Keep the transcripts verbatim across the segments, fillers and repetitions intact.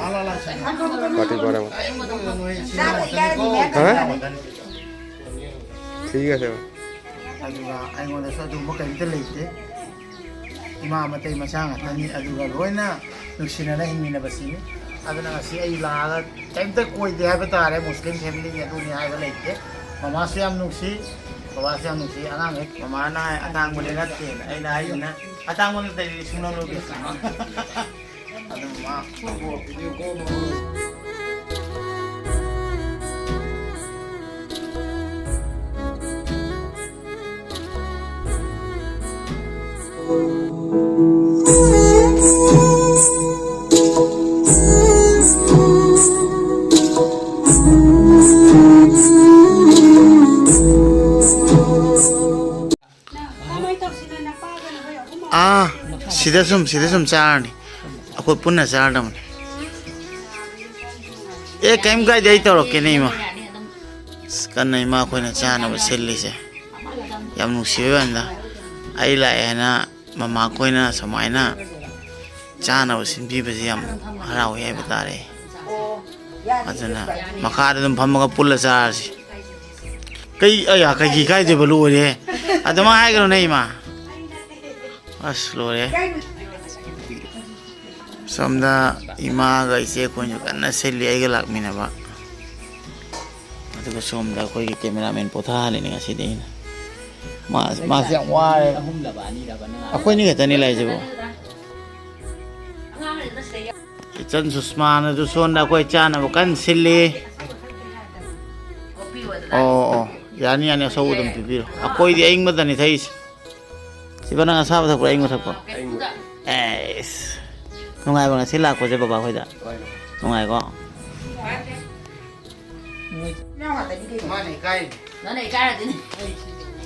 Party ꯄꯥꯔꯕ? ꯍꯥ? ꯊꯤꯒꯁꯦꯕ꯫ ꯑꯗꯨꯒ ꯑꯩꯉꯣꯟꯗꯁꯨ ꯑꯗꯨꯒꯨꯝꯕ ꯀꯔꯤꯝꯇ ꯂꯩꯇꯦ꯫ ꯏꯃꯥ ꯃꯇꯩ ꯃꯆꯥ ꯉꯥꯛꯇꯅꯤ, ꯑꯗꯨꯒ ꯂꯣꯏꯅ ꯅꯨꯡꯁꯤꯅꯅ ꯍꯤꯡꯃꯤꯟꯅꯕꯁꯤꯅꯤ꯫ ꯑꯗꯨꯅ ꯉꯁꯤ ꯑꯩ ꯂꯥꯛꯑꯒ ꯀꯔꯤꯝꯇ ꯀꯣꯏꯗꯦ ꯍꯥꯏꯕ ꯇꯥꯔꯦ, ꯃꯨꯁꯂꯤꯝ ꯐꯦꯃꯤꯂꯤꯅꯤ ꯑꯗꯨꯅꯤ ꯍꯥꯏꯕ ꯂꯩꯇꯦ꯫ ꯃꯃꯥꯁꯨ ꯌꯥꯝ ꯅꯨꯡꯁꯤ, ꯕꯕꯥꯁꯨ ꯌꯥꯝ ꯅꯨꯡꯁꯤ꯫ ꯑꯉꯥꯡꯈꯩ ꯃꯃꯥꯅ ꯍꯥꯏ, "ꯑꯇꯥꯡꯕꯅꯦ ꯅꯠꯇꯦꯅ"꯫ ꯑꯩꯅ ꯍꯥꯏꯁꯤꯅ, "ꯑꯇꯥꯡꯕ ꯅꯠꯇ꯭ꯔꯗꯤ ꯁꯨꯡꯂꯧ ꯂꯧꯗꯦ"꯫ ꯑꯗꯨ ꯃꯃꯥ ꯑꯥ, ꯁꯤꯗ ꯁꯨꯝ, ꯁꯤꯗ ꯁꯨꯝ ꯆꯥꯔꯅꯤ꯫ ꯑꯩꯈꯣꯏ ꯄꯨꯟꯅ ꯆꯥꯔꯗꯕꯅꯤ꯫ ꯑꯦ, ꯀꯩꯝ ꯀꯥꯏꯗꯦ, ꯑꯩ ꯇꯧꯔꯛꯀꯦꯅꯦ, ꯏꯃꯥ꯫ ꯑꯁ, ꯀꯟꯅ ꯏꯃꯥ ꯑꯩꯈꯣꯏꯅ ꯆꯥꯅꯕ ꯁꯤꯜꯂꯤꯁꯦ꯫ ꯌꯥꯝ ꯅꯨꯡꯁꯤꯕꯩ ꯋꯥꯅꯤꯗ꯫ ꯑꯩ ꯂꯥꯛꯑꯦ ꯍꯥꯏꯅ ꯃꯃꯥ ꯑꯩꯈꯣꯏꯅ ꯁꯨꯃꯥꯏꯅ ꯆꯥꯅꯕ ꯁꯤꯟꯕꯤꯕꯁꯦ ꯌꯥꯝ ꯍꯔꯥꯎꯏ ꯍꯥꯏꯕ ꯇꯥꯔꯦ꯫ ꯑꯗꯨꯅ ꯃꯈꯥꯗ ꯑꯗꯨꯝ ꯐꯝꯃꯒ ꯄꯨꯜꯂ ꯆꯥꯔꯁꯤ꯫ ꯀꯩ, ꯑꯌꯥ, ꯀꯩꯒꯤ ꯏꯀꯥꯏꯗꯣꯏꯕ? ꯂꯣꯏꯔꯦ꯫ ꯑꯗꯨꯃꯥꯏ ꯍꯥꯏꯒꯅꯨꯅꯦ, ꯏꯃꯥ꯫ ꯑꯁ, ꯂꯣꯏꯔꯦ꯫ ꯁꯣꯝꯗ ꯏꯃꯥꯒ ꯏꯆꯦ ꯑꯩꯈꯣꯏꯅꯁꯨ ꯀꯟꯅ ꯁꯤꯜꯂꯤ, ꯑꯩꯒ ꯂꯥꯛꯃꯤꯟꯅꯕ꯫ ꯑꯗꯨꯒ ꯁꯣꯝꯗ ꯑꯩꯈꯣꯏꯒꯤ ꯀꯦꯃꯦꯔꯥꯃꯦꯟ ꯄꯣꯊꯥꯍꯜꯂꯤꯅꯦ ꯉꯁꯤꯗꯤ ꯑꯩꯅ꯫ ꯃꯥ-, ꯃꯥꯁꯦ ꯌꯥꯝ ꯋꯥꯔꯦ꯫ ꯑꯍꯨꯝꯂꯕ ꯑꯅꯤꯔꯕ ꯅꯪ? ꯑꯩꯈꯣꯏꯅꯤ ꯈꯛꯇꯅꯤ ꯂꯩꯔꯤꯁꯤꯕꯣ꯫ ꯏꯆꯟ ꯁꯨꯁꯃꯥꯅꯁꯨ ꯁꯣꯝꯗ ꯑꯩꯈꯣꯏ ꯆꯥꯅꯕ ꯀꯟꯅ ꯁꯤꯜꯂꯤ꯫ ꯑꯣ, ꯑꯣ, ꯌꯥꯅꯤ, ꯌꯥꯅꯤ, ꯑꯁꯧꯕ ꯑꯗꯨꯝ ꯄꯤꯕꯤꯔꯣ꯫ ꯑꯩꯈꯣꯏꯗꯤ ꯑꯏꯪꯕꯗꯅꯤ ꯊꯛꯏꯁꯦ꯫ ꯁꯤꯕ, ꯅꯪ ꯑꯁꯥꯕ ꯊꯛꯄ꯭ꯔꯣ, ꯑꯏꯪꯕ ꯊꯛꯄ꯭ꯔꯣ? ꯑꯏꯪꯕ꯫ ꯑꯦꯁ, ꯅꯨꯡꯉꯥꯏꯕ꯭ꯔꯣ ꯉꯁꯤ ꯂꯥꯛꯄꯁꯦ ꯕꯕꯥ ꯍꯣꯏꯗ? ꯍꯣꯏ꯫ ꯅꯨꯡꯉꯥꯏꯀꯣ? ꯃꯥꯅ ꯏꯀꯥꯏ꯫ ꯅꯪꯅ ꯏꯀꯥꯏꯔꯗꯤꯅꯦ꯫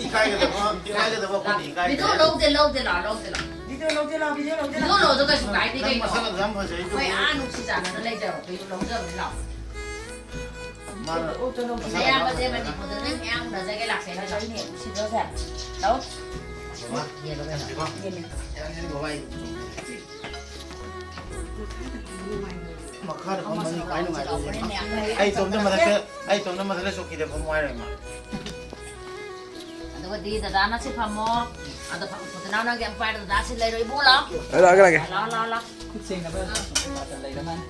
ꯏꯀꯥꯏꯒꯗꯕ, ꯏꯀꯥꯏꯒꯗꯕ ꯑꯩꯈꯣꯏꯅ ꯏꯀꯥꯏ꯫ ꯚꯤꯗꯤꯑꯣ ꯂꯧꯗꯦ, ꯂꯧꯗꯦ, ꯂꯥꯎ, ꯂꯧꯗꯦ, ꯂꯥꯎ꯫ ꯚꯤꯗꯤꯑꯣ ꯂꯧꯗꯦ, ꯂꯥꯎ, ꯚꯤꯗꯤꯑꯣ ꯂꯧꯗꯦ, ꯂꯥꯎ꯫ ꯚꯤꯗꯤꯑꯣ ꯂꯧꯗ꯭ꯔꯒꯁꯨ ꯀꯥꯏꯗꯦ ꯅꯪ ꯀꯩꯅꯣ꯫ ꯃꯁꯛ ꯑꯗꯨ ꯌꯥꯝ ꯐꯖꯩꯗꯨꯕꯨ꯫ ꯑꯩꯈꯣꯏ ꯑꯥ ꯅꯨꯡꯁꯤ ꯆꯥꯟꯅꯅ ꯂꯩꯖꯔꯣ, ꯚꯤꯗꯤꯑꯣ ꯂꯧꯖꯕꯅꯤ, ꯂꯥꯎ꯫ ꯃꯥꯅ ꯃꯁꯛ ꯌꯥꯝ ꯅꯌꯥꯝꯕꯁꯦ ꯐꯖꯩ꯫ ꯃꯅꯤꯄꯨꯔꯗ ꯅꯪ ꯃꯌꯥꯝ ꯎꯅꯖꯒꯦ ꯂꯥꯛꯀꯦ ꯍꯥꯏꯔꯣ꯫ ꯅꯨꯡꯁꯤꯕ꯭ꯔꯣ ꯁꯦ? ꯂꯥꯎ꯫ ꯃꯥ, ꯌꯦꯡꯉꯣ ꯀꯩꯅꯣ꯫ ꯌꯦꯡꯉꯣ꯫ ꯌꯥꯅꯤ, ꯕꯕꯥ, ꯑꯩ꯫ ꯃꯈꯥꯗ ꯐꯝꯕꯅꯤ ꯈ꯭ꯋꯥꯏ ꯅꯨꯡꯉꯥꯏꯗꯣꯏꯁꯦ꯫ ꯑꯩ ꯏꯇꯣꯝꯇ ꯃꯊꯛꯇ, ꯑꯩ ꯏꯇꯣꯝꯇ ꯃꯊꯛꯇ ꯆꯧꯀꯤꯗ ꯐꯝꯃꯨ ꯍꯥꯏꯔꯣꯏ ꯃꯥ꯫ ꯑꯗꯨꯒꯗꯤ ꯗꯗꯥꯅ ꯁꯤ ꯐꯝꯃꯣ꯫ ꯑꯗꯣ ꯐꯝ-, ꯅꯅꯥꯎ ꯅꯪꯒꯤ ꯑꯝꯄꯥꯏꯔ ꯗꯗꯥ ꯁꯤ ꯂꯩꯔꯣ ꯏꯕꯨꯡꯉꯣ ꯂꯥꯛꯑꯣ꯫ ꯑꯩ ꯂꯥꯛꯑꯒꯦ, ꯂꯥꯛꯑꯒꯦ꯫ ꯂꯥꯛꯑꯣ, ꯂꯥꯛꯑꯣ, ꯂꯥꯛꯑꯣ꯫ ꯈꯨꯠ ꯁꯦꯡꯅꯕ ꯂꯩꯔ ꯃꯥꯅꯤ꯫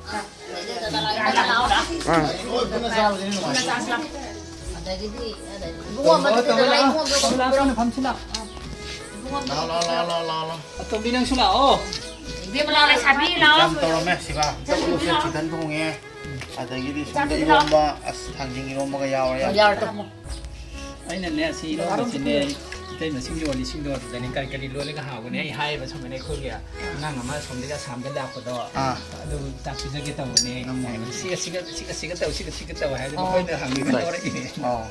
ꯂꯩꯔꯦ ꯗꯗꯥ ꯂꯥꯛꯑꯣ, ꯂꯥꯛꯑꯣ, ꯂꯥꯛꯑꯣ꯫ ꯑꯥ꯫ ꯂꯣꯏ ꯄꯨꯟꯅ ꯆꯥꯕꯁꯤꯅ ꯅꯨꯡꯉꯥꯏ꯫ ꯄꯨꯟꯅ ꯆꯥꯁꯤ ꯂꯥꯛꯑꯣ꯫ ꯑꯗꯒꯤꯗꯤ, ꯑꯗꯒꯤꯗꯤ ꯏꯕꯨꯡꯉꯣ ꯑꯃꯗꯨꯗꯤ ꯇꯧꯔꯣ, ꯂꯥꯛꯑꯣ, ꯂꯥꯛꯑꯣ, ꯂꯥꯛꯑꯣ, ꯂꯥꯛꯑꯣ, ꯐꯝꯁꯤ ꯂꯥꯛꯑꯣ꯫ ꯂꯥꯛꯑꯣ, ꯂꯥꯛꯑꯣ, ꯂꯥꯛꯑꯣ, ꯂꯥꯛꯑꯣ, ꯂꯥꯛꯑꯣ꯫ ꯑꯇꯣꯝꯕꯤ ꯅꯪꯁꯨ ꯂꯥꯛꯑꯣ꯫ ꯏꯕꯦꯝꯃ ꯂꯥꯛꯑꯣ, ꯂꯩꯁꯥꯕꯤ ꯂꯥꯛꯑꯣ꯫ ꯌꯥꯝ ꯇꯧꯔꯝꯃꯦ ꯁꯤꯕꯥ꯫ ꯆꯠꯂꯨꯁꯦ, ꯆꯤꯛꯀꯟ ꯊꯣꯡꯉꯦ꯫ ꯑꯗꯒꯤꯗꯤ ꯁꯣꯝꯗ ꯆꯥꯁꯤ ꯂꯥꯛꯑꯣ꯫ ꯏꯔꯣꯝꯕ, ꯑꯁ, ꯊꯥꯡꯖꯤꯡ ꯏꯔꯣꯝꯕꯒ ꯌꯥꯎꯔꯦ, ꯌꯥꯝ ꯌꯥꯎꯔꯦ, ꯐꯔꯦ꯫ ꯇꯥꯃꯣ꯫ ꯑꯩꯅꯅꯦ, ꯁꯤ ꯏꯔꯣꯝꯕꯁꯤꯅꯦ, ꯏꯇꯩꯃ ꯁꯤꯡ ꯌꯣꯜꯂꯤ ꯁꯤꯡꯗꯣ ꯑꯗꯨꯗꯅꯦ, ꯀꯔꯤ ꯀꯔꯤ ꯂꯣꯜꯂꯒ ꯍꯥꯎꯒꯅꯤ ꯑꯩ ꯍꯥꯏꯌꯦꯕ, ꯁꯨꯃꯥꯏꯅ ꯑꯩꯈꯣꯏꯒꯤ ꯑꯉꯥꯡ ꯑꯃ ꯁꯣꯝꯗꯒꯤ ꯑꯁꯥꯝꯗ ꯂꯥꯛꯄꯗꯣ, ꯑꯥ꯫ ꯑꯗꯨ ꯆꯥꯛ ꯄꯤꯖꯒꯦ ꯇꯧꯕꯅꯦ꯫ ꯉꯝꯃꯣꯏ꯫ ꯁꯤꯒ, ꯁꯤꯒ, ꯁꯤꯒ, ꯁꯤꯒ ꯇꯧ, ꯁꯤꯒ, ꯁꯤꯒ ꯇꯧ ꯍꯥꯏꯕꯗꯣ ꯑꯣ꯫ ꯃꯈꯣꯏꯅ ꯍꯪꯉꯤꯕ ꯇꯧꯔꯛꯏꯅꯦ꯫ ꯑꯣ꯫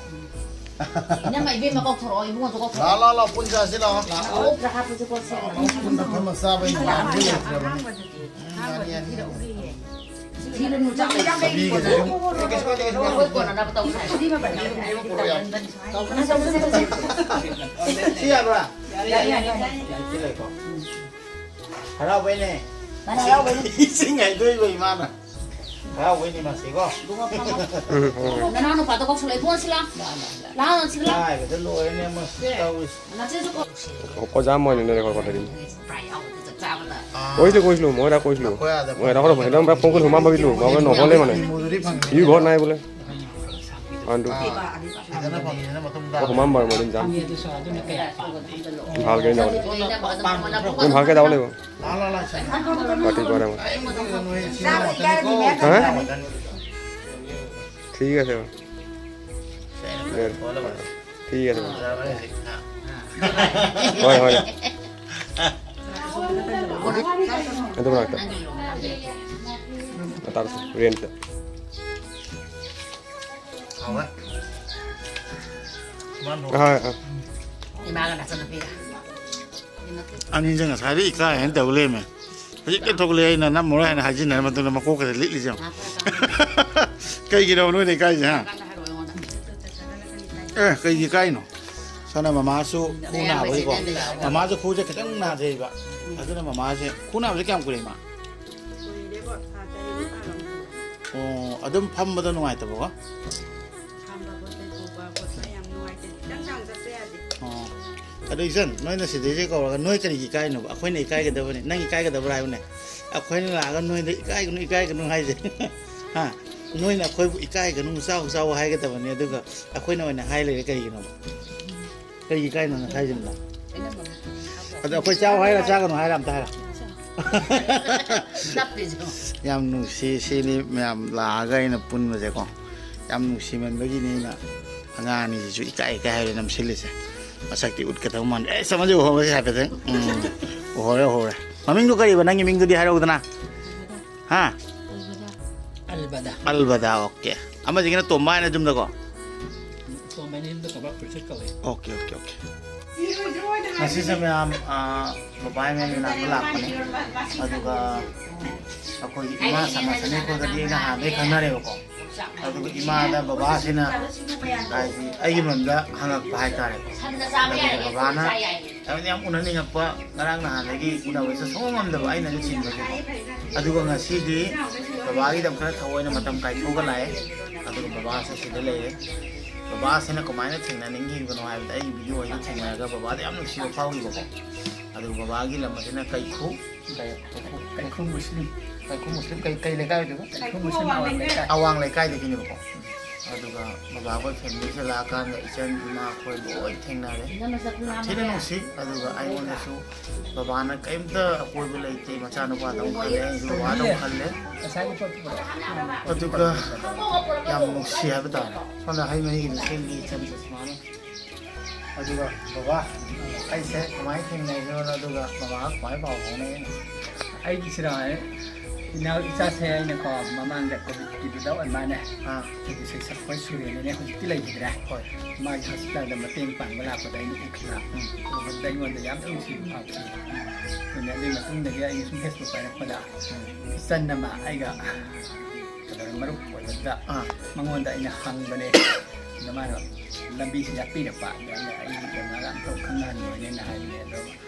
ꯏꯅꯝꯃ ꯏꯕꯦꯝꯃ ꯀꯧꯊꯣꯔꯛꯑꯣ, ꯏꯕꯨꯡꯉꯣꯁꯨ ꯀꯧꯊꯣꯔꯛꯑꯣ꯫ ꯂꯥꯛꯑꯣ, ꯂꯥꯛꯑꯣ, ꯂꯥꯛꯑꯣ, ꯄꯨꯟ ꯆꯥꯁꯤ ꯂꯥꯛꯑꯣ꯫ ꯂꯥꯛꯑꯣ, ꯄꯨꯟꯅ ꯐꯝꯃ ꯆꯥꯕ ꯍꯥꯏꯁꯦ ꯃꯌꯥꯝꯁꯨ ꯂꯩꯇ꯭ꯔꯕꯅꯤ꯫ ꯎꯝ, ꯌꯥꯅꯤ, ꯌꯥꯅꯤ꯫ ꯊꯤꯔꯨꯅꯨ, ꯆꯥꯛ ꯂꯩ꯫ ꯊꯕꯤꯒꯁꯦ ꯑꯗꯨꯝ ꯀꯩꯁꯨ ꯀꯥꯏꯗꯦ, ꯀꯩꯁꯨ ꯀꯥꯏꯗꯦ꯫ ꯑꯩꯈꯣꯏ ꯀꯣꯟꯅꯅꯕ ꯇꯧꯁꯦ꯫ ꯁꯤ ꯌꯥꯕ꯭ꯔꯥ? ꯌꯥꯅꯤ, ꯌꯥꯅꯤ꯫ ꯁꯤ ꯂꯩꯀꯣ꯫ ꯍꯔꯥꯎꯕꯩꯅꯦ꯫ ꯃꯥꯅ ꯍꯔꯥꯎꯕꯩꯅꯦ꯫ ꯏꯁꯤꯡ ꯍꯩꯗꯣꯛꯏꯕ ꯏꯃꯥꯅ꯫ ꯍꯔꯥꯎꯕꯩꯅꯦ ꯃꯥꯁꯤꯀꯣ꯫ ꯎꯝ, ꯎꯝ꯫ ꯅꯅꯥꯎ ꯅꯨꯄꯥꯗꯣ ꯀꯧꯁꯜꯂꯣ, ꯏꯕꯨꯡꯉꯣ ꯁꯤ ꯂꯥꯎ꯫ ꯂꯥꯎ, ꯁꯤ ꯂꯥꯎ꯫ ꯍꯥꯏꯕꯗ ꯂꯣꯏꯔꯦꯅꯦ ꯃꯁꯤ ꯇꯧꯔꯤꯁꯤ꯫ ꯅꯆꯦꯁꯨ ꯀꯧ-, ꯑꯣꯖꯥ ꯃꯣꯏꯅ ꯅꯦ ꯀꯣ ꯇꯔꯤ꯫ ꯄꯨꯔꯥ ꯌꯥꯎꯕꯗ ꯆꯞ ꯆꯥꯕꯗ꯫ ꯑꯥ꯫ ꯀꯣꯏꯁꯂꯨ, ꯀꯣꯏꯁꯂꯨ, ꯃꯣꯏꯔꯥ ꯀꯣꯏꯁꯂꯨ꯫ ꯑꯩꯈꯣꯏ ꯑꯥꯗ ꯃꯣꯏꯔꯥ ꯀꯣꯏꯁꯂꯨ꯫ ꯐꯖꯅ ꯄꯨꯡ ꯀꯨꯟ ꯍꯨꯝ ꯐꯝꯕꯤꯁꯂꯨ, ꯃꯥ ꯅꯣꯕꯣꯜ ꯂꯩ ꯃꯥꯅꯦ꯫ ꯏ ꯒꯣꯠ ꯅꯥꯏ ꯕꯣꯂꯦ꯫ ꯑꯥ꯫ ꯐꯖꯅ ꯐꯪꯉꯦ ꯑꯗꯨꯝ ꯃꯇꯨꯡ ꯇꯥꯕ꯫ ꯑꯣ, ꯍꯨꯃꯥꯡ ꯕꯔ ꯃꯣꯏ ꯑꯗꯨꯝ ꯆꯥꯝ꯫ ꯏꯝꯐꯥꯜ ꯀꯩꯅꯣ ꯇꯧꯔꯦ꯫ ꯏꯝꯐꯥꯜ ꯀꯩꯗꯧ ꯂꯩꯕ? ꯂꯥ, ꯂꯥ, ꯂꯥ, ꯁꯦ꯫ ꯄꯥꯔꯇꯤ ꯄꯥꯔꯦ ꯃꯣꯏ꯫ ꯑꯩ ꯃꯇꯨꯡꯗ ꯅꯣꯏ ꯏꯆꯤꯟ ꯏꯅꯥꯎ ꯉꯥꯛꯇꯅꯤꯀꯣ꯫ ꯍꯥ? ꯊꯤꯒ ꯁꯦ꯫ ꯊꯤꯒ ꯁꯦ꯫ ꯍꯣꯏ, ꯍꯣꯏ꯫ ꯑꯗꯨ ꯃꯅꯥꯛꯇ꯫ ꯃꯇꯥꯔꯁꯦ, ꯔꯦꯟꯠꯇ꯫ ꯍꯥꯎꯋꯦ꯫ ꯃꯥꯅ ꯍꯣꯏ, ꯍꯣꯏ꯫ ꯏꯃꯥꯒ ꯅꯆꯟꯅꯨꯄꯤꯒ꯫ ꯑꯅꯤꯁꯦ ꯉꯁꯥꯏꯗꯩ ꯏꯀꯥꯏ ꯍꯥꯏꯅ ꯇꯧ ꯂꯩꯔꯝꯃꯦ꯫ ꯍꯧꯖꯤꯛꯇ ꯊꯣꯛꯂꯛꯑꯦ, ꯑꯩꯅ ꯅꯝꯃꯔꯣꯏ ꯍꯥꯏꯅ ꯍꯥꯏꯖꯤꯟꯅꯔ ꯃꯇꯨꯡꯗ ꯃꯀꯣꯛꯀꯁꯦ ꯂꯤꯛꯂꯤꯁꯦ ꯌꯦꯡꯉꯣ꯫ ꯀꯩꯒꯤꯅꯣ ꯅꯣꯏꯅ ꯏꯀꯥꯏꯁꯦ, ꯍꯥ? ꯑꯦ, ꯀꯩꯒꯤ ꯏꯀꯥꯏꯅꯣ? ꯁꯣꯝꯗ ꯃꯃꯥꯁꯨ ꯈꯨ ꯅꯥꯕꯒꯤꯀꯣ꯫ ꯃꯃꯥꯁꯨ ꯈꯨꯁꯦ ꯈꯤꯇꯪ ꯅꯥꯖꯩꯕ꯫ ꯑꯗꯨꯅ ꯃꯃꯥꯁꯦ, ꯈꯨ ꯅꯥꯕꯁꯦ ꯀꯌꯥꯝ ꯀꯨꯏꯔꯦ, ꯏꯃꯥ? ꯀꯨꯏꯔꯦꯕꯣ, ꯊꯥ ꯇꯔꯦꯠ ꯅꯤꯄꯥꯟ꯫ ꯑꯣ, ꯑꯗꯨꯝ ꯐꯝꯕꯗ ꯅꯨꯡꯉꯥꯏꯇꯕꯀꯣ? ꯑꯣ꯫ ꯑꯗꯣ ꯏꯆꯟ, ꯅꯣꯏꯅ ꯁꯤꯗꯩꯁꯦ ꯀꯧꯔꯒ ꯅꯣꯏ ꯀꯔꯤꯒꯤ ꯏꯀꯥꯏꯅꯣꯕ? ꯑꯩꯈꯣꯏꯅ ꯏꯀꯥꯏꯒꯗꯕꯅꯤ꯫ ꯅꯪ ꯏꯀꯥꯏꯒꯗꯕ꯭ꯔꯥ ꯍꯥꯏꯕꯅꯦ? ꯑꯩꯈꯣꯏꯅ ꯂꯥꯛꯑꯒ ꯅꯣꯏꯗ "ꯏꯀꯥꯏꯒꯅꯨ, ꯏꯀꯥꯏꯒꯅꯨ" ꯍꯥꯏꯁꯦ꯫ ꯍꯥ? ꯅꯣꯏꯅ ꯑꯩꯈꯣꯏꯕꯨ "ꯏꯀꯥꯏꯒꯅꯨ, ꯆꯥꯎ, ꯆꯥꯎ" ꯍꯥꯏꯒꯗꯕꯅꯤ, ꯑꯗꯨꯒ ꯑꯩꯈꯣꯏꯅ ꯑꯣꯏꯅ ꯍꯥꯏ ꯂꯩꯔꯦ ꯀꯔꯤꯒꯤꯅꯣꯕ? ꯀꯔꯤꯒꯤ ꯏꯀꯥꯏꯅꯣ ꯅꯪ ꯍꯥꯏꯁꯤꯕꯣ? ꯑꯗꯣ ꯑꯩꯈꯣꯏ ꯆꯥꯎ ꯍꯥꯏꯔ, ꯆꯥꯒꯅꯨ ꯍꯥꯏꯔ ꯑꯝꯇ ꯍꯥꯏꯔꯣ꯫ ꯆꯞꯄꯤꯁꯨ꯫ ꯌꯥꯝ ꯅꯨꯡꯁꯤ, ꯁꯤꯅꯤ ꯃꯌꯥꯝ ꯂꯥꯛꯑꯒ ꯑꯩꯅ ꯄꯨꯟꯕꯁꯦꯀꯣ꯫ ꯌꯥꯝ ꯅꯨꯡꯁꯤꯃꯟꯕꯒꯤꯅꯤ ꯑꯩꯅ ꯑꯉꯥꯡ ꯑꯅꯤꯁꯤꯁꯨ ꯏꯀꯥꯏ ꯏꯀꯥꯏ ꯍꯥꯏꯔ ꯅꯝꯁꯤꯜꯂꯤꯁꯦ꯫ ꯃꯁꯛꯇꯤ ꯎꯠꯀꯗꯧ ꯃꯥꯟꯗꯦ꯫ ꯑꯦ, ꯆꯃꯁꯦ ꯎꯍꯧꯔꯁꯦ ꯍꯥꯏꯐꯦꯠꯇꯪ꯫ ꯎꯝ, ꯎꯍꯧꯔꯦ, ꯎꯍꯧꯔꯦ꯫ ꯃꯃꯤꯡꯗꯣ ꯀꯔꯤꯕ? ꯅꯪꯒꯤ ꯃꯤꯡꯗꯨꯗꯤ ꯍꯥꯏꯔꯛꯎꯗꯅ꯫ ꯍꯥ? ꯑꯜꯕꯗꯥ꯫ ꯑꯜꯕꯗꯥ, ꯑꯣꯀꯦ꯫ ꯑꯃꯁꯤꯒꯤꯅ ꯇꯣꯝꯕ ꯍꯥꯏꯅ ꯌꯨꯝꯗꯀꯣ? ꯇꯣꯝꯕ ꯍꯥꯏꯅ ꯌꯨꯝꯗ ꯀꯧꯕ ꯄ꯭ꯔꯤꯟꯁꯦꯁ ꯀꯧꯋꯦ꯫ Okay, okay, okay. ꯉꯁꯤꯁꯦ ꯃꯌꯥꯝ, ꯑꯥ, ꯕꯕꯥ ꯃꯌꯥꯝ ꯂꯥꯛꯄ ꯂꯥꯛꯄꯅꯦ꯫ ꯑꯗꯨꯒ ꯑꯩꯈꯣꯏꯒꯤ ꯏꯃꯥ ꯁꯃꯥꯁꯅꯤ ꯑꯩꯈꯣꯏꯒꯗꯤ ꯑꯩꯅ ꯍꯥꯟꯅꯗꯒꯤ ꯈꯪꯅꯔꯦꯕꯀꯣ꯫ ꯑꯗꯨꯒ ꯏꯃꯥꯗ ꯕꯕꯥꯁꯤꯅ ꯍꯥꯏꯗꯤ ꯑꯩꯒꯤ ꯃꯔꯝꯗ ꯍꯪꯉꯛꯄ ꯍꯥꯏꯇꯥꯔꯦꯀꯣ꯫ ꯑꯗꯨꯒ ꯕꯕꯥꯅ ꯑꯩꯉꯣꯟꯗ ꯌꯥꯝ ꯎꯅꯅꯤꯡꯉꯛꯄ, ꯉꯔꯥꯡ ꯅꯍꯥꯟꯗꯒꯤ ꯎꯅꯕꯁꯦ ꯁꯨꯡꯉꯝ ꯉꯝꯗꯕ ꯑꯩꯅꯁꯨ ꯆꯤꯟꯕꯒꯤꯀꯣ꯫ ꯑꯗꯨꯒ ꯉꯁꯤꯗꯤ ꯕꯕꯥꯒꯤꯗꯃꯛꯇ ꯊꯑꯣꯏꯅ ꯃꯇꯝ ꯀꯥꯏꯊꯣꯛꯑꯒ ꯂꯥꯛꯑꯦ꯫ ꯑꯗꯨꯒ ꯕꯕꯥꯁꯨ ꯁꯤꯗ ꯂꯩꯔꯦ꯫ ꯕꯕꯥꯁꯤꯅ ꯀꯃꯥꯏꯅ ꯊꯦꯡꯅꯅꯤꯡꯈꯤꯕꯅꯣ ꯍꯥꯏꯕꯗ ꯑꯩꯒꯤ ꯚꯤꯗꯤꯑꯣ ꯑꯩꯗ ꯊꯦꯡꯅꯔꯒ ꯕꯕꯥꯗ ꯌꯥꯝ ꯅꯨꯡꯁꯤꯕ ꯐꯥꯎꯈꯤꯕꯀꯣ꯫ ꯑꯗꯨꯒ ꯕꯕꯥꯒꯤ ꯂꯝ ꯑꯁꯤꯅ ꯀꯩꯈꯨ, ꯀꯩꯈꯨ ꯃꯨꯁꯂꯤꯝ꯫ ꯀꯩꯈꯨ ꯃꯨꯁꯂꯤꯝ ꯀꯩ, ꯀꯩ ꯂꯩꯀꯥꯏ ꯑꯣꯏꯗꯣꯏꯕ? ꯀꯩꯈꯨ ꯃꯨꯁꯂꯤꯝ ꯑꯋꯥꯡ ꯂꯩꯀꯥꯏ꯫ ꯑꯋꯥꯡ ꯂꯩꯀꯥꯏꯗꯒꯤꯅꯦꯕꯀꯣ꯫ ꯑꯗꯨꯒ ꯕꯕꯥꯈꯣꯏ ꯐꯦꯃꯤꯂꯤꯁꯦ ꯂꯥꯛꯑꯀꯥꯟꯗ ꯏꯆꯟ ꯏꯃꯥ ꯑꯩꯈꯣꯏ ꯂꯣꯏ ꯊꯦꯡꯅꯔꯦ꯫ ꯌꯥꯝ ꯊꯤꯅ ꯅꯨꯡꯁꯤ꯫ ꯑꯗꯨꯒ ꯑꯩꯉꯣꯟꯗꯁꯨ ꯕꯕꯥꯅ ꯀꯩꯝꯇ ꯑꯀꯣꯏꯕ ꯂꯩꯇꯦ, ꯃꯆꯥꯅꯨꯄꯥꯗꯧ ꯈꯜꯂꯦ, ꯑꯩꯁꯨ ꯕꯕꯥꯗꯧ ꯈꯜꯂꯦ꯫ ꯉꯁꯥꯏꯒꯤ ꯄꯣꯠꯇꯨ ꯄꯨꯔꯛꯑꯣ꯫ ꯑꯗꯨꯒ ꯌꯥꯝ ꯅꯨꯡꯁꯤ ꯍꯥꯏꯕ ꯇꯥꯔꯦ꯫ ꯁꯣꯝꯗ ꯍꯩ ꯃꯍꯤꯒꯤꯗꯤ ꯁꯦꯝꯕꯤ ꯏꯆꯟ ꯁꯨꯁꯃꯥꯅ꯫ ꯑꯗꯨꯒ ꯕꯕꯥ, ꯑꯩꯁꯦ ꯀꯃꯥꯏꯅ ꯊꯦꯡꯅꯩꯅꯣ, ꯑꯗꯨꯒ ꯕꯕꯥꯒ ꯀꯃꯥꯏꯅ ꯄꯥꯎ ꯐꯥꯎꯅꯩꯅꯣ? ꯑꯩꯒꯤꯁꯤꯔꯣ, ꯏꯅꯥꯎ ꯏꯆꯥꯁꯦ ꯑꯩꯅꯀꯣ ꯃꯃꯥꯡꯗ ꯀꯣꯚꯤꯗꯀꯤꯗꯨꯗ ꯑꯣꯏ ꯃꯥꯅꯦ꯫ ꯑꯥ꯫ ꯑꯩꯈꯣꯏꯒꯤ ꯁꯩꯁꯛꯄ ꯁꯨꯔꯦꯅꯅꯦ ꯍꯧꯖꯤꯛꯇꯤ ꯂꯩꯈꯤꯗ꯭ꯔꯦ꯫ ꯍꯣꯏ꯫ ꯃꯥꯒꯤ ꯍꯣꯁꯄꯤꯇꯥꯜꯗ ꯃꯇꯦꯡ ꯄꯥꯡꯕ ꯂꯥꯛꯄꯗ ꯑꯩꯅ ꯎꯈꯤꯕ꯫ ꯎꯝ꯫ ꯎꯕꯗ ꯑꯩꯉꯣꯟꯗ ꯌꯥꯝꯅ ꯅꯨꯡꯁꯤꯕ ꯐꯥꯎꯈꯤ꯫ ꯑꯗꯨꯅ ꯑꯗꯨꯒꯤ ꯃꯇꯨꯡꯗꯒꯤ ꯑꯩꯅ ꯁꯨꯝ ꯐꯦꯁꯕꯨꯛ ꯄꯥꯏꯔꯛꯄꯗ ꯎꯝ꯫ ꯏꯆꯟ ꯑꯃ ꯑꯩꯒ ꯀꯩꯅꯣ ꯃꯔꯨꯞ ꯑꯣꯏꯕꯗꯨꯗ ꯑꯥ꯫ ꯃꯉꯣꯟꯗ ꯑꯩꯅ ꯍꯪꯕꯅꯦ꯫ ꯑꯗ ꯃꯥꯅ ꯂꯝꯕꯤꯁꯤ ꯌꯥꯠꯄꯤꯔꯛꯄ꯫ ꯑꯗ ꯑꯩꯅ ꯑꯩꯒꯤ ꯀꯩꯅꯣꯒ ꯑꯝꯇ ꯈꯪꯅꯍꯟꯕꯅꯦꯅ ꯍꯥꯏꯕꯅꯦ꯫ ꯑꯗꯣ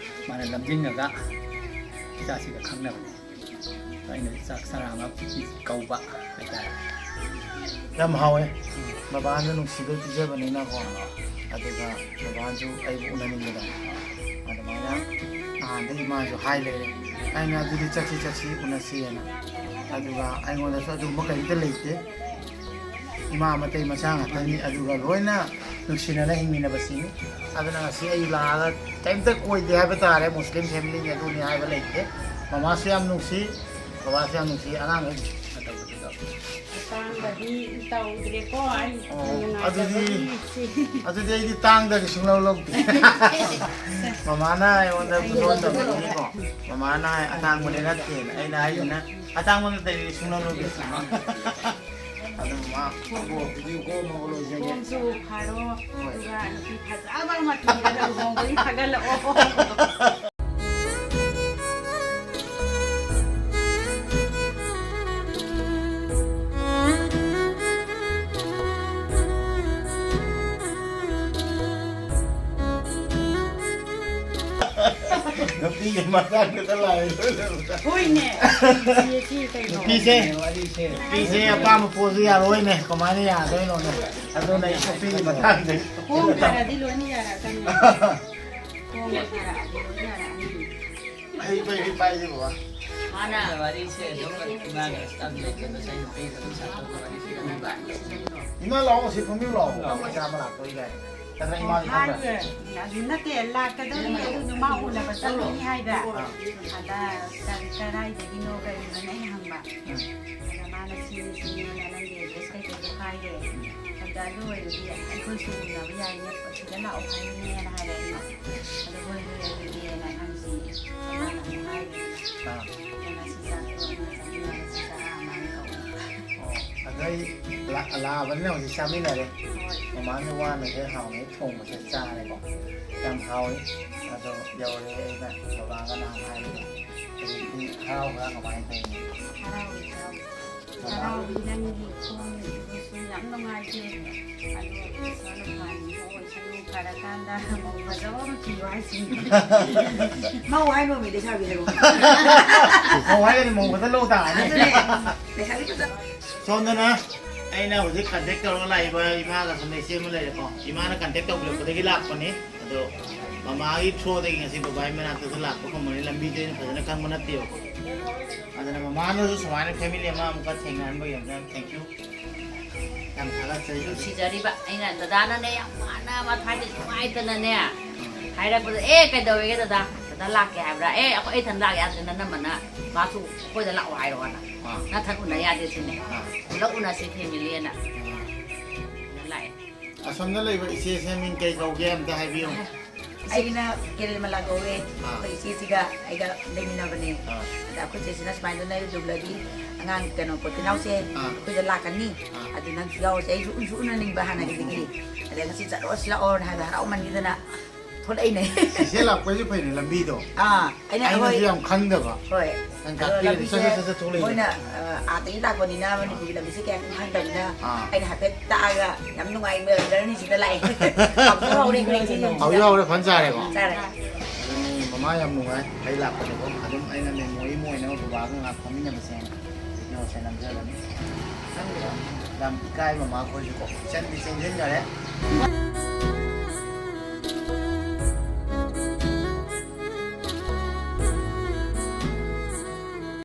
ꯃꯥꯅ ꯂꯝꯖꯤꯡꯉꯒ ꯏꯆꯥꯁꯤꯒ ꯈꯪꯅꯕꯅꯦ꯫ ꯑꯩꯅ ꯆꯥꯛ ꯆꯔꯥ ꯑꯃ ꯀꯧꯕ ꯍꯥꯏꯇꯥꯔꯦ꯫ ꯌꯥꯝ ꯍꯥꯎꯋꯦ꯫ ꯕꯕꯥꯅ ꯅꯨꯡꯁꯤꯕꯩ ꯄꯤꯖꯕꯅꯤꯅꯀꯣ꯫ ꯑꯗꯨꯒ ꯕꯕꯥꯅꯁꯨ ꯑꯩꯕꯨ ꯎꯅꯅꯤꯡꯕꯗꯣ꯫ ꯑꯗꯨꯃꯥꯏꯅ ꯅꯍꯥꯟꯗꯒꯤ ꯃꯥꯁꯨ ꯍꯥꯏ ꯂꯩꯔꯦ꯫ ꯑꯩꯅ "ꯑꯗꯨꯗꯤ ꯆꯠꯁꯤ, ꯆꯠꯁꯤ, ꯎꯅꯁꯤꯑꯅ"꯫ ꯑꯗꯨꯒ ꯑꯩꯉꯣꯟꯗꯁꯨ ꯑꯗꯨꯝꯕ ꯀꯔꯤꯝꯇ ꯂꯩꯇꯦ꯫ ꯏꯃꯥ ꯃꯇꯩ ꯃꯆꯥ ꯉꯥꯛꯇꯅꯤ, ꯑꯗꯨꯒ ꯂꯣꯏꯅ ꯅꯨꯡꯁꯤꯅꯅ ꯍꯤꯡꯃꯤꯟꯅꯕꯁꯤꯅꯤ꯫ ꯑꯗꯨꯅ ꯉꯁꯤ ꯑꯩ ꯂꯥꯛꯑꯒ ꯀꯔꯤꯝꯇ ꯀꯣꯏꯗꯦ ꯍꯥꯏꯕ ꯇꯥꯔꯦ, ꯃꯨꯁꯂꯤꯝ ꯐꯦꯃꯤꯂꯤꯅꯤ ꯑꯗꯨꯅꯤ ꯍꯥꯏꯕ ꯂꯩꯇꯦ꯫ ꯃꯃꯥꯁꯨ ꯌꯥꯝ ꯅꯨꯡꯁꯤ, ꯕꯕꯥꯁꯨ ꯌꯥꯝ ꯅꯨꯡꯁꯤ, ꯑꯉꯥꯡꯈꯩ ꯇꯧꯕꯗꯨꯗ꯫ ꯑꯇꯥꯡꯕꯗꯤ ꯇꯧꯗ꯭ꯔꯦꯀꯣ, ꯑꯩ ꯑꯣ, ꯅꯨꯡꯉꯥꯏꯇꯕꯒꯤ ꯑꯗꯨꯗꯤ, ꯁꯤ꯫ ꯑꯗꯨꯗꯤ ꯑꯩꯗꯤ ꯇꯥꯡꯗꯗꯤ ꯁꯨꯡꯂꯧ ꯂꯧꯗꯦ꯫ ꯃꯃꯥꯅ ꯑꯩꯉꯣꯟꯗ ꯈꯨꯗꯣꯟ ꯇꯝꯕꯤꯕꯅꯤꯀꯣ, ꯃꯃꯥꯅ ꯍꯥꯏ ꯑꯇꯥꯡꯕꯅꯦ ꯅꯠꯇꯦꯅ, ꯑꯩꯅ ꯍꯥꯏꯁꯤꯅ ꯑꯇꯥꯡꯕ ꯅꯠꯇ꯭ꯔꯗꯤ ꯁꯨꯡꯂꯧ ꯂꯧꯗꯦ꯫ ꯑꯗꯨꯝ ꯃꯥ ꯚꯤꯗꯤꯑꯣ ꯀꯣꯜ ꯑꯃ ꯂꯣꯏꯖꯒꯦ꯫ ꯁꯣꯝꯁꯨ ꯐꯥꯔꯣ, ꯍꯣꯏ꯫ ꯑꯗꯨꯒ ꯅꯨꯄꯤ ꯐꯖꯕ ꯑꯃ ꯊꯤꯔꯒ ꯂꯨꯍꯣꯡꯕꯒꯤ ꯊꯥꯒꯠꯂꯛꯑꯣ꯫ ꯅꯨꯄꯤꯒꯤ ꯃꯇꯥꯡꯗ ꯂꯥꯛꯑꯦ꯫ ꯍꯣꯏꯅꯦ꯫ ꯅꯨꯄꯤꯁꯦ ꯀꯩꯅꯣ? ꯅꯨꯄꯤꯁꯦ, ꯋꯥꯔꯤꯁꯦ꯫ ꯅꯨꯄꯤꯁꯦ ꯑꯄꯥꯝꯕ ꯄꯣꯠꯁꯨ ꯌꯥꯔꯣꯏꯅꯦ, ꯀꯃꯥꯏꯅ ꯌꯥꯗꯣꯏꯅꯣꯅꯦ? ꯑꯗꯨꯅ ꯑꯩ ꯅꯨꯄꯤꯒꯤ ꯃꯇꯥꯡꯗ ꯈꯣꯡ ꯊꯥꯔꯛꯑꯗꯤ ꯂꯣꯏꯅ ꯌꯥꯔꯛꯀꯅꯤ꯫ ꯈꯣꯡ ꯊꯥꯔꯛꯑꯗꯤ ꯂꯣꯏꯅ ꯌꯥꯔꯛꯑꯅꯤ꯫ ꯑꯩ ꯄꯥꯏ-, ꯑꯩ ꯄꯥꯏꯁꯦ ꯕꯕꯥ꯫ ꯃꯥꯅ ꯋꯥꯔꯤꯁꯦ ꯑꯗꯨꯝ ꯏꯃꯥꯒ ꯁ꯭ꯇꯥꯐ ꯂꯩꯇꯦ, ꯉꯁꯥꯏ ꯅꯨꯄꯤꯒ ꯑꯗꯨꯝ ꯁꯥꯟꯅꯊꯣꯛꯄ ꯋꯥꯔꯤꯁꯦ ꯏꯃꯥ ꯂꯥꯛꯑꯣ, ꯁꯤ ꯐꯝꯕꯤꯌꯨ ꯂꯥꯛꯑꯣ꯫ ꯂꯥꯛꯑꯣ꯫ ꯏꯆꯥ ꯑꯃ ꯂꯥꯛꯇꯣꯏ ꯀꯥꯏꯅ꯫ ꯅꯠꯇ꯭ꯔ ꯏꯃꯥꯗꯤ ꯈꯪꯕ꯭ꯔꯥ? ꯍꯥꯏꯌꯦ꯫ ꯑꯗꯨ ꯅꯠꯇꯦ, ꯂꯥꯛꯀꯗꯧꯔꯤ, ꯑꯗꯨꯗꯣ ꯃꯥ ꯎꯅꯕ ꯆꯠꯂꯨꯅꯤ ꯍꯥꯏꯕ꯫ ꯑꯥ꯫ ꯑꯗ ꯀ-, ꯀꯗꯥꯏꯗꯒꯤꯅꯣ ꯀꯔꯤꯅꯣꯅ ꯑꯩꯅ ꯍꯪꯕ꯫ ꯎꯝ꯫ ꯑꯗ ꯃꯥꯅ ꯁꯤꯅꯤ ꯁꯤꯅꯤꯅ ꯅꯪꯒꯤ ꯑꯦꯗ꯭ꯔꯦꯁ ꯀꯩꯀꯩꯗꯣ ꯍꯥꯏꯔꯦ꯫ ꯎꯝ꯫ ꯑꯗ ꯑꯗꯨ ꯑꯣꯏꯔꯗꯤ ꯑꯩꯈꯣꯏꯁꯨ ꯎꯅꯕ ꯌꯥꯏꯅꯦ, ꯁꯤꯗ ꯂꯥꯛꯑꯣ ꯍꯥꯏꯕꯅꯦꯅ ꯍꯥꯏꯔꯦ ꯑꯩꯅ꯫ ꯑꯗꯣ ꯍꯣꯏ, ꯍꯣꯏ, ꯑꯗꯨꯗꯤꯅ ꯅꯪꯁꯤ ꯃꯥꯅ ꯑꯃꯨꯛ ꯍꯥꯏꯔꯦ꯫ ꯑꯥ꯫ ꯑꯗꯨꯅ ꯁꯤ ꯆꯥꯛꯇꯣ ꯑꯣꯏꯅ ꯆꯥꯃꯤꯟꯅꯔꯁꯤ, ꯆꯔꯥ ꯑꯃ ꯑꯣꯏꯅ ꯀꯧꯔꯦ꯫ ꯑꯣ, ꯑꯗꯣ ꯑꯩ ꯂꯥ-, ꯂꯥꯛꯑꯕꯅꯤꯅ ꯍꯧꯖꯤꯛ ꯆꯥꯃꯤꯟꯅꯔꯦ꯫ ꯍꯣꯏ꯫ ꯃꯃꯥꯅ ꯋꯥꯅ ꯍꯦꯛ ꯍꯥꯎꯅ ꯍꯦꯛ ꯊꯣꯡꯕꯁꯦ ꯆꯥꯔꯦꯀꯣ꯫ ꯌꯥꯝ ꯍꯥꯎꯋꯤ꯫ ꯑꯗꯣ ꯌꯧꯔꯦ, ꯑꯩꯅ ꯕꯕꯥꯒ ꯅꯍꯥꯟ ꯍꯥꯏꯕꯗꯣ꯫ ꯍꯧꯖꯤꯛꯇꯤ ꯍꯔꯥꯎꯕ꯭ꯔꯥ ꯀꯃꯥꯏꯅ ꯇꯧꯔꯤꯅꯣ? ꯍꯔꯥꯎꯏ, ꯍꯔꯥꯎꯏ꯫ ꯍꯔꯥꯎꯏ, ꯅꯪꯒꯤ ꯈꯣꯡꯗꯨꯁꯨ ꯌꯥꯝ ꯅꯨꯡꯉꯥꯏꯇꯦ꯫ ꯑꯗꯣ ꯏꯁꯣꯔꯅ ꯐꯍꯟꯕꯤꯕ ꯑꯣꯏꯁꯅꯨ꯫ ꯐꯔꯀꯥꯟꯗ ꯃꯧ ꯐꯖꯕ ꯑꯃ ꯊꯤꯌꯨ ꯍꯥꯏꯁꯤꯅꯤ꯫ ꯃꯧ ꯍꯥꯏꯅꯣ ꯃꯤ ꯂꯩꯁꯥꯕꯤ ꯍꯥꯏꯕ꯫ ꯃꯧ ꯍꯥꯏꯔꯒꯗꯤ ꯃꯧ ꯈꯛꯇ ꯂꯧ ꯇꯥꯔꯅꯤ꯫ ꯑꯗꯨꯅꯦ꯫ ꯂꯩꯁꯥꯕꯤ ꯐꯖꯕ꯫ ꯁꯣꯝꯗꯅ ꯑꯩꯅ ꯍꯧꯖꯤꯛ ꯀꯟꯇꯦꯛ ꯇꯧꯔꯒ ꯂꯥꯛꯏꯕ ꯏꯃꯥꯒ ꯁꯣꯝꯗ ꯏꯆꯦ ꯑꯃ ꯂꯩꯔꯦꯀꯣ꯫ ꯏꯃꯥꯅ ꯀꯟꯇꯦꯛ ꯇꯧꯕꯤꯔꯛꯄꯗꯒꯤ ꯂꯥꯛꯄꯅꯤ꯫ ꯑꯗꯣ ꯃꯃꯥꯒꯤ ꯊ꯭ꯔꯣꯗꯒꯤ ꯉꯁꯤ ꯕꯕꯥꯒꯤ ꯃꯅꯥꯛꯇꯁꯨ ꯂꯥꯛꯄ ꯐꯪꯕꯅꯤ꯫ ꯂꯝꯕꯤꯗꯤ ꯑꯩꯅ ꯐꯖꯅ ꯈꯪꯕ ꯅꯠꯇꯦꯕꯀꯣ꯫ ꯑꯗꯨꯅ ꯃꯃꯥꯅꯁꯨ ꯁꯨꯃꯥꯏꯅ ꯐꯦꯃꯤꯂꯤ ꯑꯃ ꯑꯃꯨꯛꯀ ꯊꯦꯡꯅꯍꯟꯕꯒꯤꯗꯃꯛꯇ thank you꯫ ꯌꯥꯝ ꯊꯥꯒꯠꯆꯔꯤ꯫ ꯅꯨꯡꯁꯤꯖꯔꯤꯕ ꯑꯩꯅ ꯗꯗꯥꯅꯅꯦ ꯌꯥꯝ ꯋꯥꯅ ꯃꯊꯥꯏꯗ ꯅꯨꯡꯉꯥꯏꯇꯅꯅꯦ ꯍꯥꯏꯔꯛꯄꯗ, "ꯑꯦ, ꯀꯩꯗꯧꯋꯦꯒꯦ ꯗꯗꯥ? ꯗꯗꯥ ꯂꯥꯛꯀꯦ ꯍꯥꯏꯕ꯭ꯔꯥ? ꯑꯦ, ꯑꯩꯈꯣꯏ ꯑꯩ ꯏꯊꯟ ꯂꯥꯛꯀꯦ ꯌꯥꯗ꯭ꯔꯦ, ꯅꯅꯝꯃꯅ ꯃꯥꯁꯨ ꯑꯩꯈꯣꯏꯗ ꯂꯥꯛꯑꯣ ꯍꯥꯏꯔꯣꯅ꯫ ꯑꯥ꯫ ꯅꯊꯟ ꯎꯅ ꯌꯥꯗꯦ ꯁꯤꯅꯦ꯫ ꯑꯥ꯫ ꯄꯨꯂꯞ ꯎꯅꯁꯤ ꯐꯦꯃꯤꯂꯤꯅ꯫ ꯑꯥ꯫ ꯑꯗ ꯂꯥꯛꯑꯦ꯫ ꯑꯁꯣꯝꯗ ꯂꯩꯕ ꯏꯆꯦꯁꯦ ꯃꯤꯡ ꯀꯩ ꯀꯧꯒꯦ ꯑꯝꯇ ꯍꯥꯏꯕꯤꯌꯨ꯫ ꯑꯩꯅ ꯀꯦꯔꯦꯟꯃꯂꯥ ꯀꯧꯋꯦ꯫ ꯑꯥ꯫ ꯑꯩꯈꯣꯏ ꯏꯆꯦꯁꯤꯒ ꯑꯩꯒ ꯂꯩꯃꯤꯟꯅꯕꯅꯦ꯫ ꯑꯥ꯫ ꯑꯗ ꯑꯩꯈꯣꯏ ꯆꯦꯁꯤꯅ ꯁꯨꯃꯥꯏꯅ ꯅꯣꯏ ꯖꯨꯕꯤꯂꯤꯒꯤ ꯑꯉꯥꯡ ꯀꯩꯅꯣ ꯄꯣꯠꯇꯤꯅꯥꯎꯁꯦ ꯑꯥ꯫ ꯑꯩꯈꯣꯏꯗ ꯂꯥꯛꯀꯅꯤ꯫ ꯑꯥ꯫ ꯑꯗꯨ ꯅꯪꯁꯨ ꯌꯥꯎꯔꯁꯦ꯫ ꯑꯩꯁꯨ ꯎꯁꯨ ꯎꯅꯅꯤꯡꯕ ꯍꯥꯟꯅꯒꯤꯗꯒꯤ꯫ ꯑꯗꯩ ꯉꯁꯤ ꯆꯠꯂꯣ ꯁꯤ ꯂꯥꯛꯑꯣꯅ ꯍꯥꯏꯕꯗ ꯍꯔꯥꯎꯃꯟꯈꯤꯗꯅ ꯊꯣꯛꯂꯛꯏꯅꯦ꯫ ꯏꯆꯦ ꯂꯥꯛꯄꯁꯦ ꯐꯩꯅꯦ ꯂꯝꯕꯤꯗꯣ꯫ ꯑꯥ, ꯑꯩꯅ, ꯑꯩꯅꯁꯨ ꯍꯣꯏ꯫ ꯌꯥꯝ ꯈꯪꯗꯕ꯫ ꯍꯣꯏ꯫ ꯅꯪ ꯑꯗꯣ ꯇꯥꯛꯄꯤꯔꯗꯤ ꯂꯝꯕꯤꯁꯦ ꯁꯠ ꯁꯠ ꯁꯠ ꯊꯣꯛꯂꯛꯏꯅꯦ꯫ ꯃꯣꯏꯅ, ꯑ, ꯑꯥꯗꯒꯤ ꯂꯥꯛꯄꯅꯤꯅ ꯃꯅꯤꯄꯨꯔꯒꯤ ꯂꯝꯕꯤꯁꯦ ꯀꯌꯥ ꯈꯪꯗꯕꯅꯤꯅ ꯑꯥ꯫ ꯑꯩꯅ ꯍꯥꯏꯐꯦꯠ ꯇꯥꯛꯑꯒ ꯌꯥꯝ ꯅꯨꯡꯉꯥꯏꯕ ꯖꯔꯅꯤꯁꯤꯗ ꯂꯥꯛꯑꯦ꯫ ꯍꯥꯎꯁꯨ ꯍꯥꯎꯔꯦ ꯑꯩꯈꯣꯏ ꯏꯆꯦ ꯌꯨꯝꯁꯤꯗ꯫ ꯍꯥꯎꯁꯨ ꯍꯥꯎꯔꯦ, ꯐꯖꯅ ꯆꯥꯔꯦꯀꯣ? ꯆꯥꯔꯦ꯫ ꯑꯗꯨꯅꯤ, ꯃꯃꯥ ꯌꯥꯝ ꯅꯨꯡꯉꯥꯏ꯫ ꯑꯩ ꯂꯥꯛꯄꯗꯀꯣ ꯑꯗꯨꯝ ꯑꯩꯅ ꯃꯦꯃꯣꯔꯤ ꯑꯃ ꯑꯣꯏꯅꯕ ꯕꯕꯥꯒ ꯉꯥꯏꯍꯥꯛ ꯐꯝꯃꯤꯟꯅꯕꯁꯦ ꯍꯥꯏꯅ ꯚꯤꯗꯤꯑꯣꯁꯦ ꯅꯝꯖꯕꯅꯤ꯫ ꯌꯥꯝ ꯏꯀꯥꯏ ꯃꯃꯥ ꯑꯩꯈꯣꯏꯁꯨꯀꯣ꯫ ꯏꯆꯟꯗꯤ ꯆꯦꯟꯁꯤꯟꯈꯔꯦ꯫